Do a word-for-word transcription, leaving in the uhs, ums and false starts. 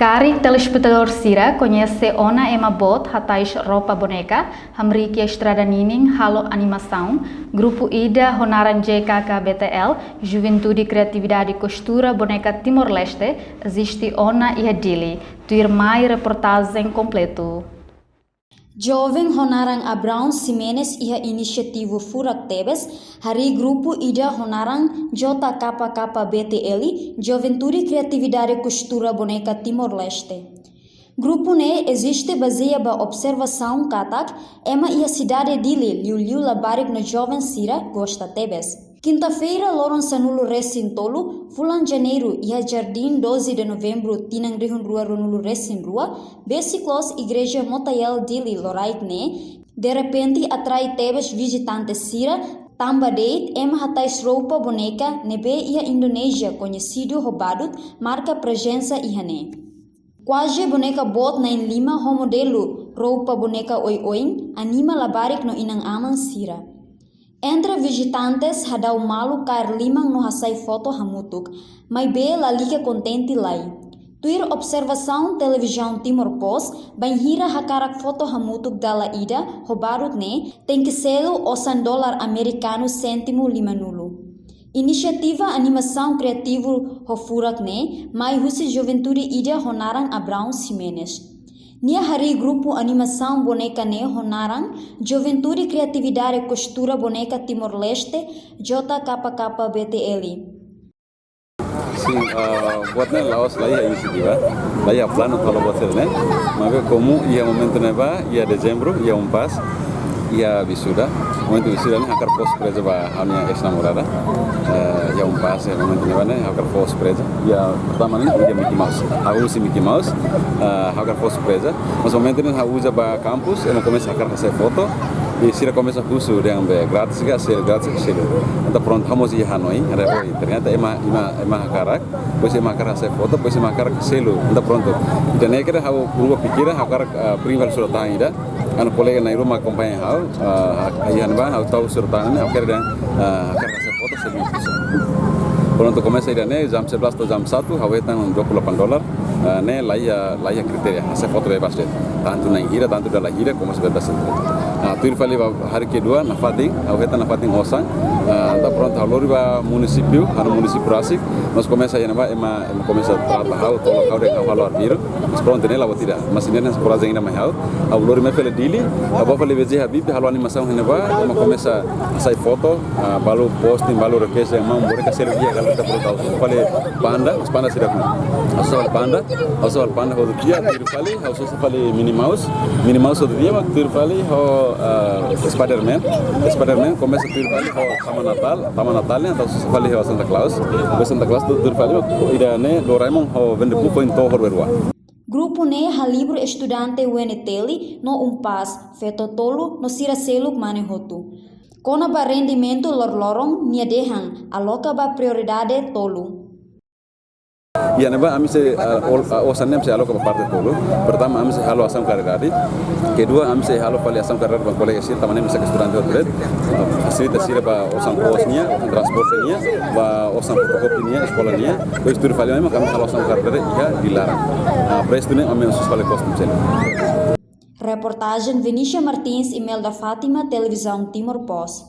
Karik telespetadór sira koñese ona ema boot hatais roupa boneka, hamriik iha estrada ninin halo animasaun, grupu ida ho naran J K K B T L, Juventude Kriatividade Kostura Boneka Timor-Leste, eziste ona iha Dili. Tuirmai reportajen kompletu. Joven ho naran Abraão Ximenes iha inisiativa furak tebes, harii grupu ida ho naran J K K B T L, Juventude Kriatividade Kostura Boneka Timor-Leste. Grupu ne'e eziste bazeia ba observasaun katak ema iha sidade Dili liuliu labarik no joven sira gosta tebes. Kinta-feira, loron sanulu-resin-tolu, fulan Janeiru, iha Jardim doze de Novembro, tinan rihun rua ruanulu-resin-rua, besik loos Igreja Motael Dili loraik ne'e, derrepente atrai tebes vizitante sira, tanba de'it ema hatais roupa boneka ne'ebé iha Indonézia koñesidu ho badut marka prezensa iha ne'e. Kuaze boneka boot na'in-lima ho modelu roupa boneka oioin anima labarik no inan-aman sira. Entre vizitantes hadau malu kaer liman no hasai foto hamutuk, maibé lalika kontente lai. Tuir observasaun Televizaun Timor Post, bainhira hakarak foto hamutuk dala ida ho badut ne'e, tenke selu osan dolar amerikanu séntimu limanulu. Inisiativa animasaun kriativu ho furak ne'e mai husi juventude ida ho naran Abraão Ximenes. Nia harii grupu animasaun boneka ne'e ho naran Juventude Kriatividade Kostura Boneka Timor-Leste, J K K B T L. Sin, ah, buat ne'e la'ós, la iha inisiativa, la iha planu halo buat sira-ne'e. Maibé komu iha momentu ne'ebá, iha Dezembru, iha UNPAZ, iha wisuda. Momentu wisuda ne'e ha'u hakarak fó surpreza ba ha'u-nia eis-namorada. Eh, iha UNPAZ, iha momentu ne'ebá ne'e ha'u hakarak fó surpreza. Iha pertama ne'e, iha Mickey Mouse. Ha'u husi Mickey Mouse, eh, ha'u hakarak fó surpreza. Mas momentu ne'e ha'u uza ba kampus, ema komesa hakarak hasai foto. I sira komesa husu dehan be grátis ka selu, grátis ka selu. Entaun prontu, ha'u mós iha hanoin, haree, oi, ternyata ema, ema, ema hakarak, depois ema hakarak hasai foto, depois ema hakarak selu. Entaun prontu. Ida-ne'e kira ha'u rua pikiran, ha'u hakarak, ah, brinka fali surat-tangan ida. Anu kolega na'in-rua akompaña ha'u, ah, iha ne'ebá ha'u tau surat-tangan ne'e, ha'u kira dehan, ah, hakarak hasai foto selu. Prontu, komesa ida-ne'e, jam sebelas to'o jam satu, ha'u hetan dua puluh delapan dolar. Ah, ne'e la iha, la iha kritéria, hasai foto bebas de'it. Tantu na'in hira, tantu dala hira, komesa bebas de'it. Ah, tuir fali ba harii kedua, nafatin, ha'u hetan nafatin osan. Ah, entaun prontu, ha'u lori ba munisípiu, ha'u-nia munisípiu rasik, mas komesa iha ne'ebá, ema, ema komesa trata ha'u, tolok ha'u dehan ha'u halo arbiru. Mas prontu, ne'e la buat ida. Mas ne'e hanesan korajen ida mai ha'u. Ha'u lori mai fali Dili, ha'u bá fali B J Habibie, halo animasaun iha ne'ebá, ema komesa hasai foto, ah, balu posting, balu request, ema bele ka selu iha, kalau kita perlu tahu. Fali panda, panda sira ku. Ha'u sosa fali panda, ha'u sosa fali panda hotu tiha, tuir fali, ha'u sosa fali Minnie Mouse, Minnie Mouse hotu tiha, mak tuir fali ho, eh, Spider-Man, Spider-Man komesa tuir fali ho Taman Natal, Taman Natal ne'e, ha'u sosa fali ho Santa Claus, ho Santa Claus tu-, tuir fali, mak ida-ne'e Doraemon ho Winnie the Pooh foin to'o ho rua-rua. Grupu ne'e halibur estudante U N T L no UNPAZ, feto tolu no sira seluk mane hotu. Kona-ba rendimentu loroloron, nia dehan aloka ba prioridade tolu. Iha ne'ebá ami sei, ah, ol-, ah, osan ne'e sei aloka ba parte tolu. Pertama, ami sei halo asaun karidade. Kedua, ami sei halo fali asaun karidade ba kolega sira, tanba ne'e mesak estudante hotu de'it. Fasilita sira ba osan kos nian, osan transporte nian, ba osan fotokopi nian, eskola nian. Depois tuir fali mai mak ami halo asaun karidade iha Dili laran. Ah, prestu ne'e ami sosa fali kostum selu. Reportajen Venetia Martins, Imelda Fátima, Televizaun Timor Post.